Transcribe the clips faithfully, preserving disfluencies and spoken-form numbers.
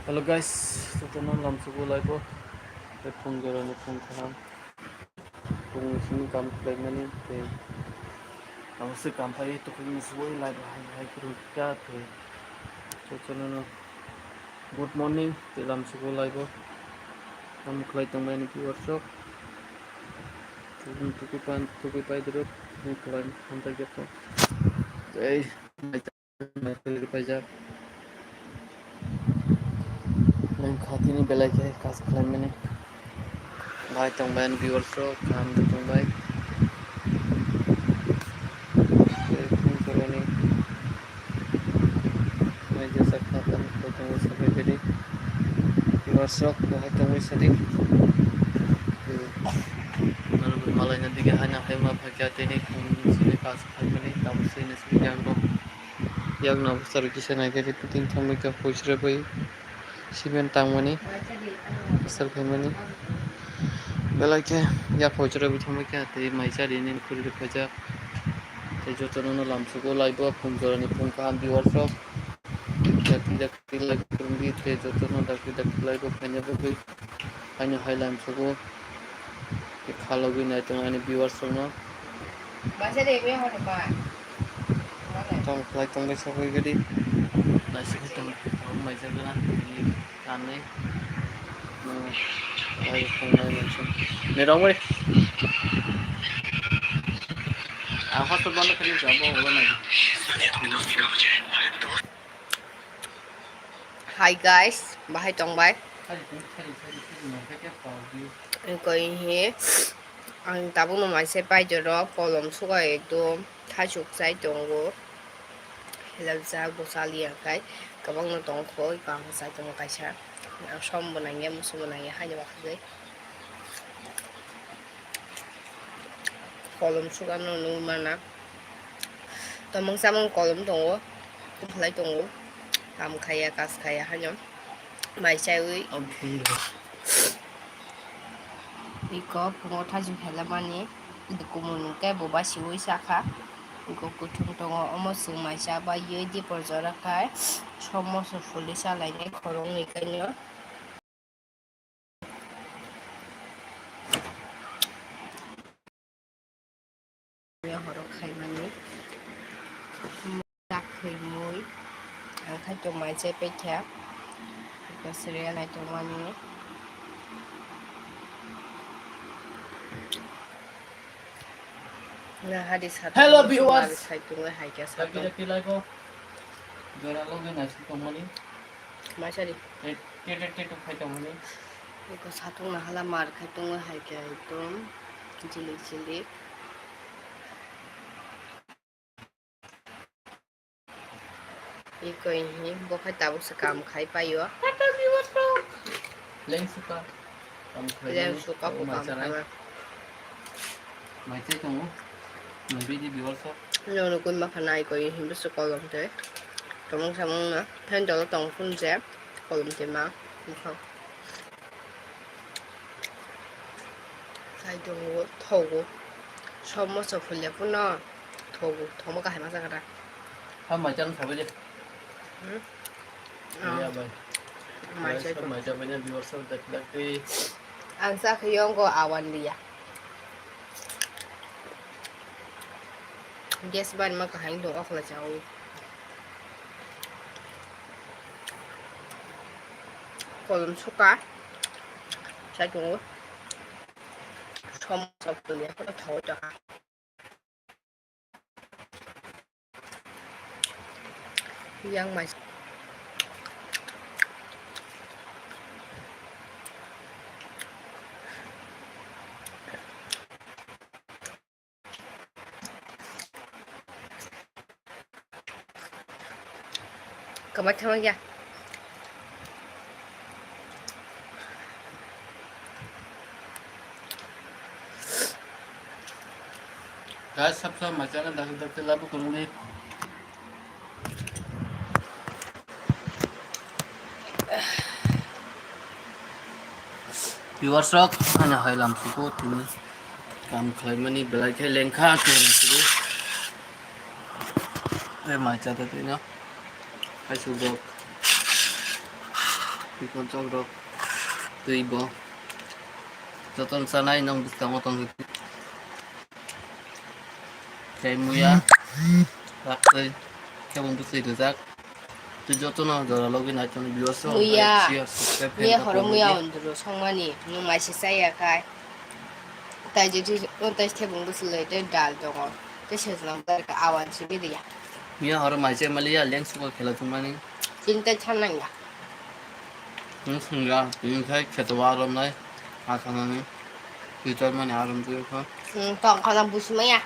Hello guys, jotono lamsugo laibo. Tei phung jorani phung kaham. Phung simi kam khlaimani tei abo se kam phai tukhwini sugwi laibo hai hai kwrwngkha tei jotono good morning tei lamsugo laibo. Kam khlai tongmani viewers rok. Tei tukui pan tukui pai dirok ni khlai hamjak jotto. Tei Paijak. Nang khatini belai khe kas khlaimani. Bai tong bai viewers rok kaham tong bai. Phung jorani. Mai jesa kha tang tong sabai bedi. Viewers rok bahai tong bai sadi. Malai na dige hai na hai ma phai kya tini phung sini kas khlaimani. Tamo sini sini yang rok. Yakno bwsarok kisa naikhe tei puting thangbai kha, poichwrai bai cement tangmani bwsar khaimani. Belai khe yak poichwrai bai thangbai kha tei mai chari nini khuri rok khaijak. Tei jotono no lamsugo laibo phung jorani phung kaham viewers rok. Dakti dakti laibo phwrwngdi tei jotono dakti dakti laibo phaina bagwi haino hai lamsugo. Khalogwi nai tongo ani viewers rokno. Tamo khlai tongbai sakwi gadi. Naisingwi tongwi maijak gana tini kanwi. Nirok bai. Ang hotspot bondo khali jabo obo nai. Hi guys, bahai tongbai. Koi hi, ang tabukno maisai paijoro kolom sugai ekdom thaichuk chai tongo. Helajak bo chaliya khai kwbangno tongkho, iko ang chai tongo kaisa. Ang som bo nangya, musu bo nangya, haino bakhagwi. Kolom sugano nugwi mana. Tomong samung kolom tongo, khlai tongo. Kam khaya, kas khaya haino. Mai chaiwi. Iko phungo thaichuk helamani. Kumun khe bo basiwi sakha. Iko kuthung tongo. Omo chwng mai chabai ye dipor jora khai. Somoso phulwi chalainai khoroknwi kaino. Horo khaimani dak khwimui ang khai tongmai chai paikha. Serial nai tongmani. Na hadi sa. Hello viewers. Sai tongwi hai khe sa tong. Jora logi nai tongmani. Maisari. Tetu khai tongmani. Eko satung nahala mar khai tongo hai khe ekdom jilik jilik. Eko hi bo khai tabuk se kam khai paio. Leng suka. Leng suka po kam khai. Mai chai tongo. Nang bidi biwal sok. Nang nukun ma phanai koi hindu se kolom te. Tomong samong na. Phen dolo tong phun je. Kolom te ma. Bufang. Chai tongo thogo. Sob moso phulya phano thogo. Thoma kahai ma jaga da. Ha mai chang sabai de. Hmm? Ya bai. Mai chai tongo. Mai chai bai na biwal sok dak dak te. Ang sa khayongo awan liya. Gas ban ma kahai do okla chao. Kolom suka. Chai tongo. Som sok ya ko thawi to. Yang mai. Kwbai thangma ya. Guys, sab sab mai chana dakti dakti labu kurungni. Viewers rok, ani hai lam suku tini kam khlaimani belai khe lengkha khe suku. Tei mai cha tei tino. Hai sujok. Twi kochok rok, twi bo. Jotono chanai nwng bwskango tongwi. Tei muya, rak twi, kebong bwswi rijak. Tei jotono jora logi nai tongni viewers rok, muya, like, share, subscribe muya khe horo muya tongdi. Unduru songmani, nwng maisi chaya khai. Tai je twi, o tai kebong bwswi lai tei dal tongo. Tei sejna barika awan simi riya. Muya horo maisi maliya, leng suko khela thumani. Chini tai thangnang ya. Nwng swngya, tini khai kheto wa romnai, ha thangnani. Twitter mani arom twi kha. Hmm, tong khana busi maya.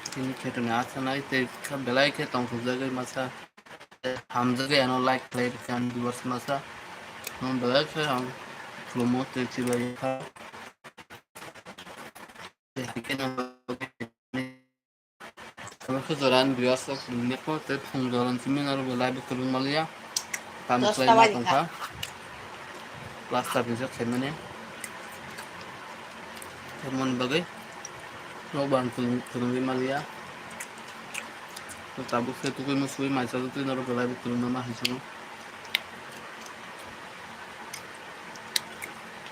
Tini kheto ni asanai, tei kha belai khe tongthokjagwi masa. Hamjagwi ano like khlai rikha ani viewers masa. Nwng belai khe ang khulumo tei chibai kha. Tei hai khe nwng Tabuk khe jora ni viewers rok khulumya kho, tei phung jora ni simi norok bo live o kwrwng maliya. Tamo dosta khlai ma baji tong kha. Kha. Plaster rijak khaimani. Tei moni bagwi nok bo ang kwrwng, kwrwngwi maliya. Tabuk khe tugui musuwi mai chajak twi norok bo live o kwrwngma ma hinwi sano.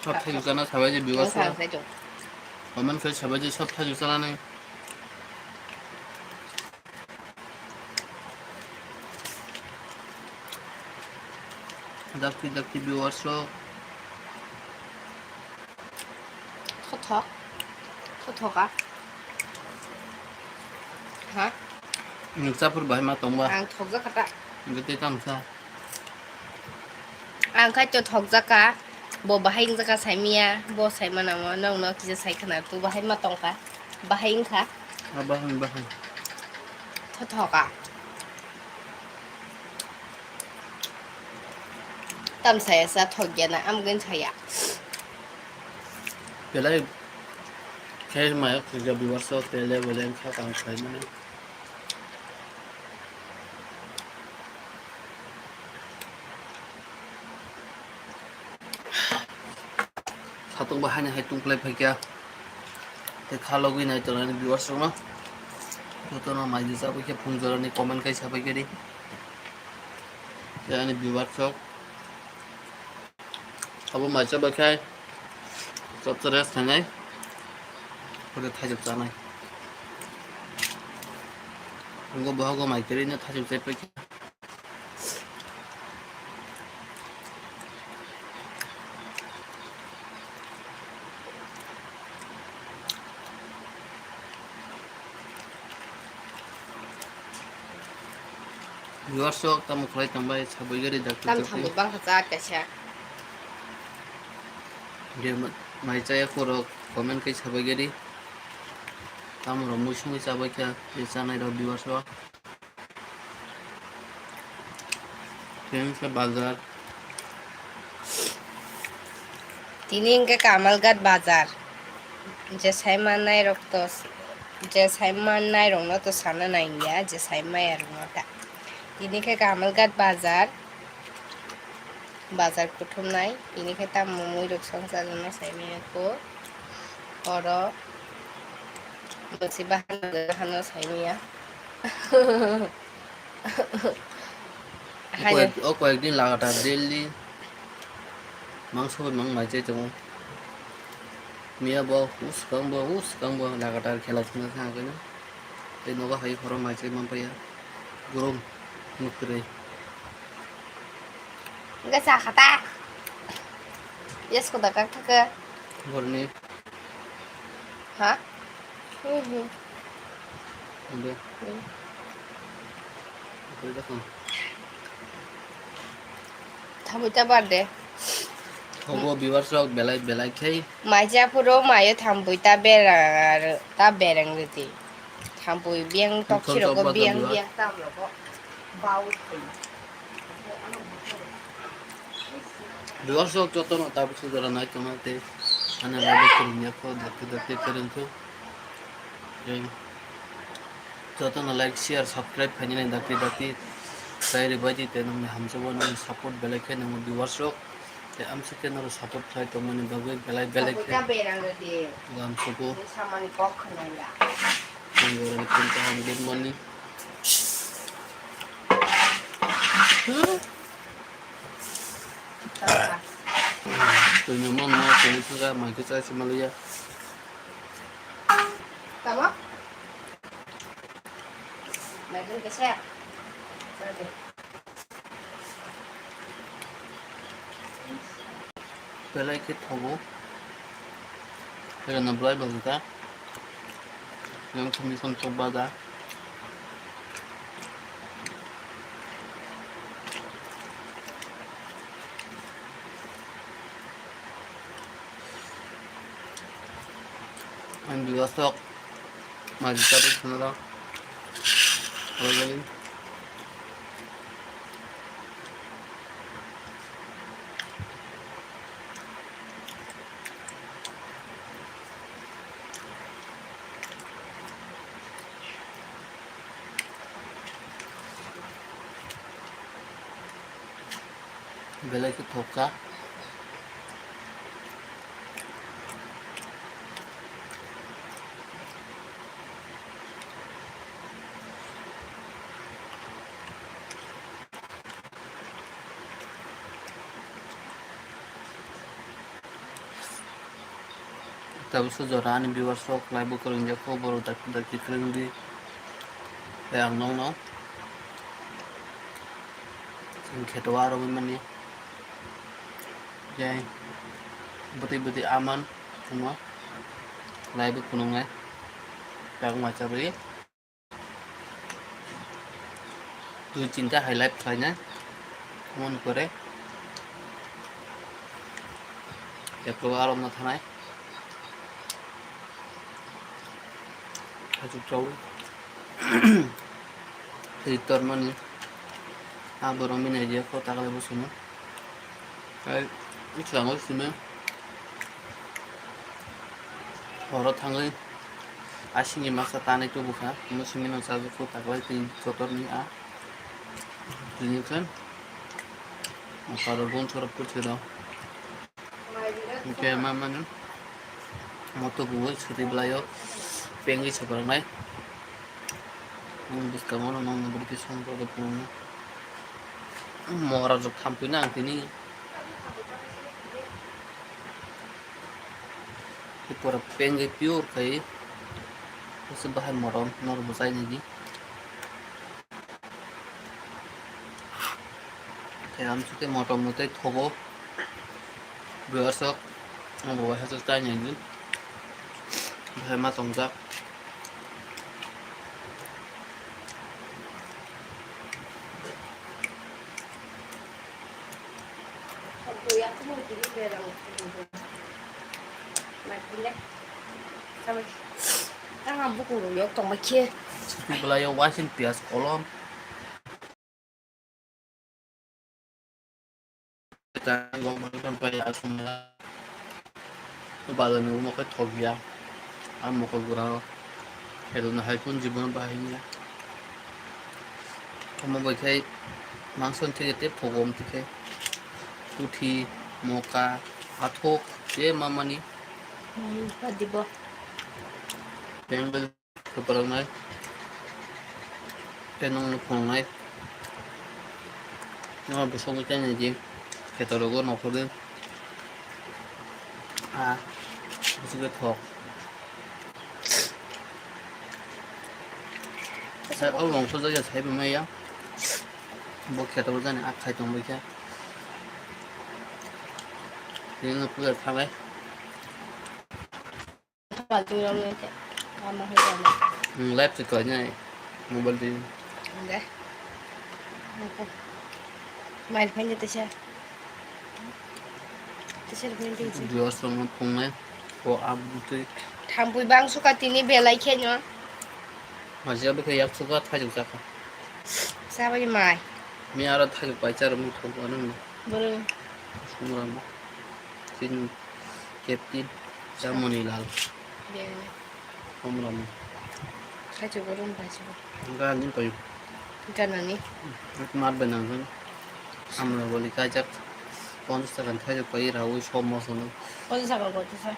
Sab thaijuk chana sabai je viewers rok. Comment khe sabai je sab thaijuk chanani. Dakti dakti viewers rok. Thothok. Thothoka. Ha? Nwng chapur bahai ma tongba? Ang thokjak kha ta. Nwng tei tamo sa? Ang khai to thokjak kha. Bo bahai wngjakha saimaya, bo saimano, nokno kisa sai khwna, tu bahai ma tongkha, bahai wngkha. Ah, bahai, bahai. Thothoka. Tam saya sa thokya na, amgwin saya. Belai khe maya khwja viewers o tele bole wngkha tang saimani. Satung bai haino hai tungklai phaikha. Tei kha logwi nai tongnani viewers rokno. Jotono mai di chabai khe phung jorani comment kai sabai khe di. Tei ani viewers rok. Abo mai chabai khai. Chop chare sanai. Pore thaijak chanai. Ngo bohogo mai kwrwi no thaijak chai paikha. Viewers rok tamo khlai tongbai sabai gari dakti tam dakti. Thamwi bangkha cha kaisa. Je ma-, mai chaya khorok comment kai sabai gari. Tamo rok mui sumui chabai kha, je chanai rok viewers rok. Tini hwnkhe bazar. Tini hwnkhe Kamalghat bazar. Je sai mannai rok to, je sai mannai rokno to sana nangya, je sai maya rokno ta. Tini khe Kamalghat bazar. Bazar kuthumnai. Tini khe tamo mui rok songchajakno sai maya kho. Oro bwsi bahan hano sai maya. O koi-, o koyekdin lagatar daily mangso bai mang mai chai tongo. Miya bo, u swkang bo, u swkang bo lagatar khela thwngna thang khe no. Tei nogo hai horo mai chai man paiya. Gorom mwkhwrwi. Hwnkhe cha kha ta. Yes, koda kak thaka. Borni. Ha? Hmm, hmm. Ande. Hmm. Ande dakho. Thabwi ta bar de. Thogo viewers rok belai belai khai. Mai cha phuru mayo thabwi ta berang, ta berang rwdi. Thabwi biyang tok sirok biyang biyang tam rogo. Bau thai. Viewers rok jotono tabuk se jora nai tongna tei ani live o kwrwngya kho dakti dakti kwrwng kho. Tei jotono like, share, subscribe khainani dakti dakti. Tei rwbaidi tei nokni hamjakgo nokni support belai khe nangma viewers rok. Tei amsuk khe norok support khlai tongmani bagwi belai belai khe. Hamjakgo. Tei borokni phone kaham good morning. Twi no mon no twi suga mai khe chai se maliya. Tamo? Mai khe kesa. Belai khe thogo. Belai no belai bo kha. Yang thumni son chok bada. Ang biwasok majita ri khunaro. Already. Belai khe thoksa. Tabuk se jora ani viewers rok live bo kwrwng jak kho, borok dakti dakti kwrwng di. Tei ang nokno chwng kheto o aro wngmani. Jai bwtwi bwtwi aman wngma live bo phunuknai. Tei ang uaisa rwi. Dui tinta hai live khlainai. Mon kore. Eklo aro no thanai. Hachuk chau. Tei tormani. A borok mini idea ko takle bo sino. Ai, swkango simi horo thangwi asingni masa tanwi tubukha, omo simi no chajakgo taklai twi kotorni a tini khe mokaro gun sorok phursiro. Hwnkhe ma mano moto buwi swtwi bwlaio pengwi swpraknai. Bwskango no nokni bwrwi khe song tongwi tongo. Mora rok thampui na ang tini. Pura pengwi pure khai. Bwswk bahai morom norok bwchai nini. Tei amsukhe motom motoi thogo. Bwswk ang bo waisa chai nini. Bahai ma tongjak. Ang buku rok yok tongma khe. Bwlai o waising piyaj kolom. Bazar ni omo khe thok ya. Ang mokol gura o kheluna hai phone jibon bahai ya. Omo bai khai mangso ni theke tei phogo omo theke puthi, moka, athok tei ma mani. Hmm, padibo. Bengal. Kwpwrwknai. Tei nwngno phunuknai. Nwngno bwswk wngwi chainai di. Kheto rogo nokhorwi. Ah, bwswk khe thok. Sai o longthorjak ya, sai bo maya. Bo kheto jani ah khai tongbai khe. Tini no puja thangai. Pal tu rong nge te. Ama hai ta na. Hmm, live se koi nai. Mobile di. Nge. Mai phai ni tesa. Tesa phai ni tesa. Dua setengah pungai. Ko abutui. Thampui bang suka tini belai khe no. Majia bwkha yak suka thajak jaka. Sabari mai. Mi aro thajak pai char mung thok ano. Boro. Sungramo. Tin. Captain, Jamoni Lal. Ye. Omramo. Kaichuk rum kaichuk. Gani payu. Ganani. Mar benang kan. Amra boli kajak. Ponchas taka kaichuk payi rawi somo sono. Ponchas taka koti sa.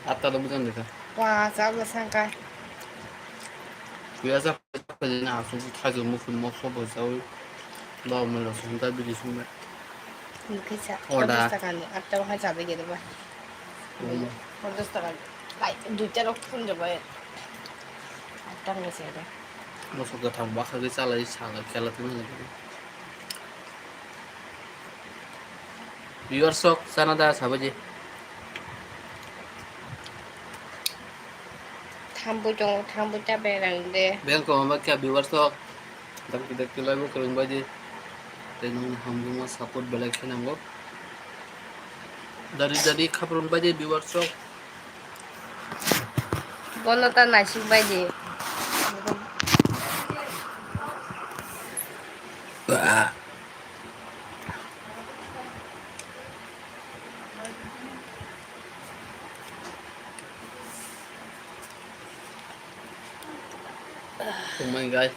Atta lo bujan deka. Wa, sabla sangka. Kuya sa payi na asu kaichuk mukun moso bojawi. Ba omramo sunta bidi sunta. Nukhe cha, Oda. Ponchash taka ni, atta wngkha chabai gede ba. Omo. Ponchash taka ni. Lai, duita rok phun de bai. Atta wngkha se de. Moso gathang bakha ge chalai sala kela tini. Viewers sok chana da sabaji. Thambui tongo, thambui ta berang de. Bel ko ma kya viewers sok. Dakti dakti lai bo kwrwng bai di. Tei nung hamjwkma support belai khe nango. Dari dari khapron bai di viewers sok. Bono ta naisik bai di. Tongmani guys.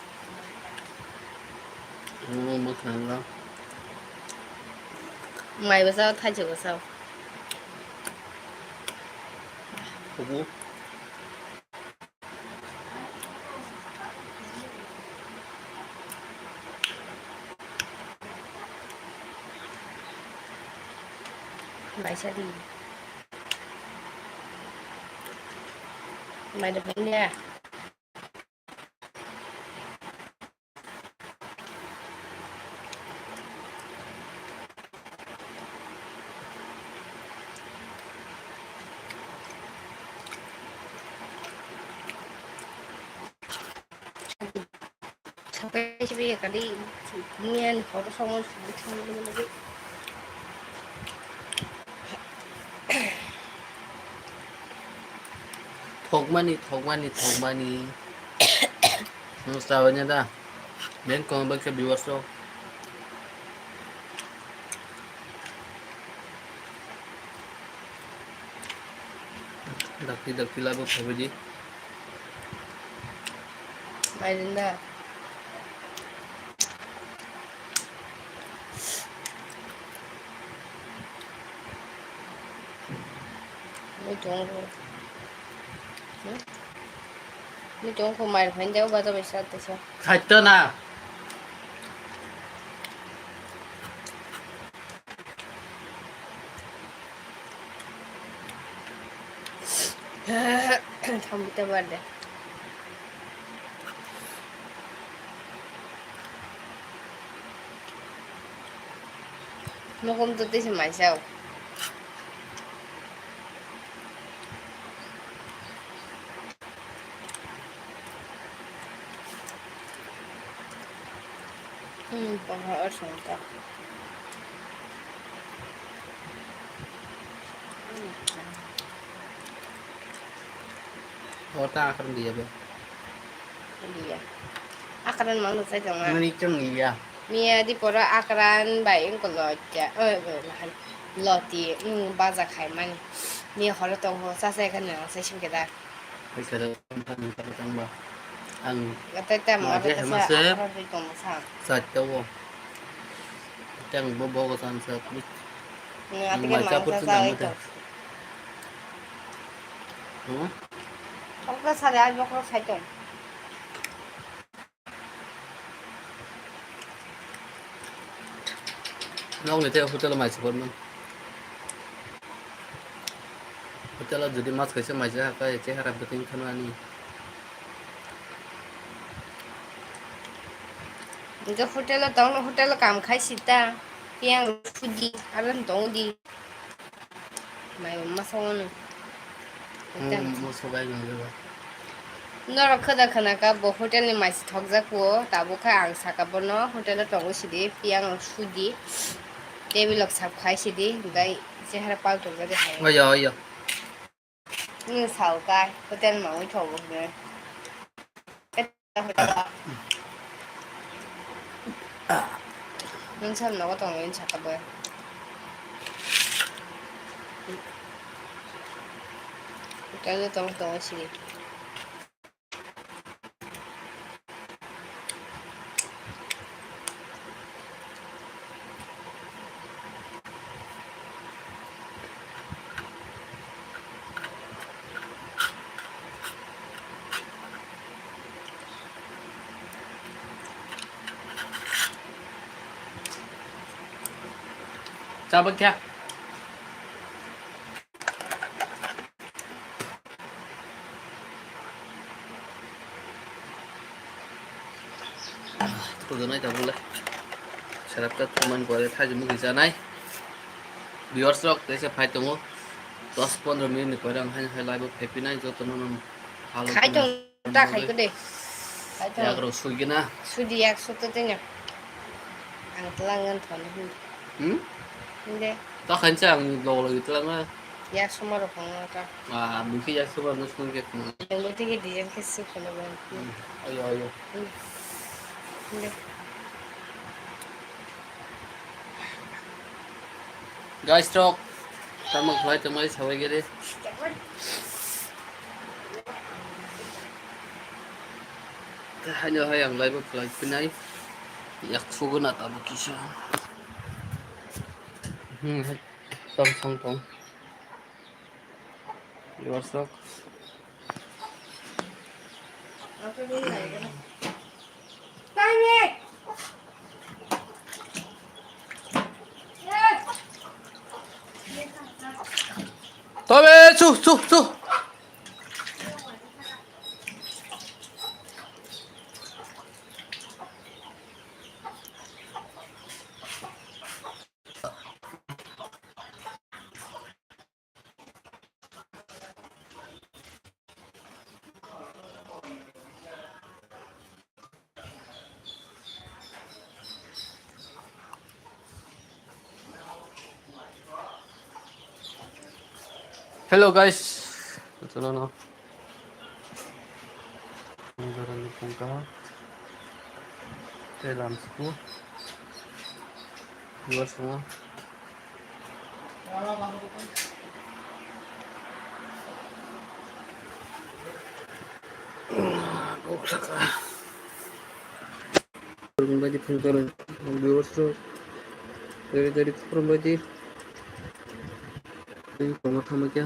Omo mwkhang rok. Mai bwsao, thaisi bwsao. Kubu. Mai sadi. Mai de banya. Sapai sibi kali nian hor songo. Thokmani, thokmani, thokmani. Nung sawanya da. Ben kong bakhe viewers rok. Dakti dakti labo phaibadi. Maidin da. Ni tongo. Hmm? Ni tongo mai phain jao ba to bai sa to sa. Khaito na. Thambi ta bar de. Mokom to tei se mai sao. Hmm, pahar asong ta. Ota akar dia be. Iya. Akran mang sai tong. Mani chong iya. Miya di pora akran bai engko lotya. Oi, oi, lahan. Loti, mm, baja khai mani. Miya horo tong ho, sa sai kan nang sai sing keda. Hai kada tang tang tang ba. Ang. Gatai tam, ma abe je kasa hema se. Akran bai tong sa. Sa tawo. Tang bo bo ko san sa. Ni ati ke mang sa sa ito. Hmm? Okra sare aaj bokro sai tong. Nokni tei hotel o mai se porman. Hotel o jodi mas kaisa mai se haka chehara beting kheno ani. Hingke hotel o tong, hotel o kam khai sita. Piyang sudi, aran tong di. Mai masa wano. Hmm, masa bai nang jaga. Norok khoda khana ka bo hotel ni maisi thokjak o, tabuk khe ang saka bono hotel o tongo sidi, piyang rok sudi, table rok sap khai sidi, hingkai chehara pal tongjak de hai. Oya, oya. Ni sao kai, hotel ma wi thogo hwnwi. Nwng sal nogo tongo, nwng saka bo. Hotel o tong tongo sini. Tabuk kya? Tudanai tabuk le. Serap ta tuman kore thaji mugi janai. Viewers rok tese phai tongo. Dos pondro minute ni pore ang haino hai live o phai pinai joto no no. Khai tong. Ta khai ko de. Khai to. Yak rok sui gina. Sudi yak sut to tenya. Ang tlang ngan thon. Hmm? Inde. Ta khan cha ang lo lo tlang a. Yak suma ro khong ta. Ah, bukhi yak suma no sui ge khong. Yang bukhi ke di yang ke su khong ba. Ayo, ayo. Inde. Guys, rok. Tamo khlai tongmai sabai gere. Haino hai ang live o khlai pinai. Yak sugo na tamo kisa. Hmm, hai. Tong, tong, tong. Viewers rok. Tobe, chu, chu, chu. Hello guys. Chalo no. Ang darani pungka. Tei lamsku. Dua setengah. Khurumbaidi phungtoro viewers rok. Dari dari khurumbaidi. Ini tongma thangma kya?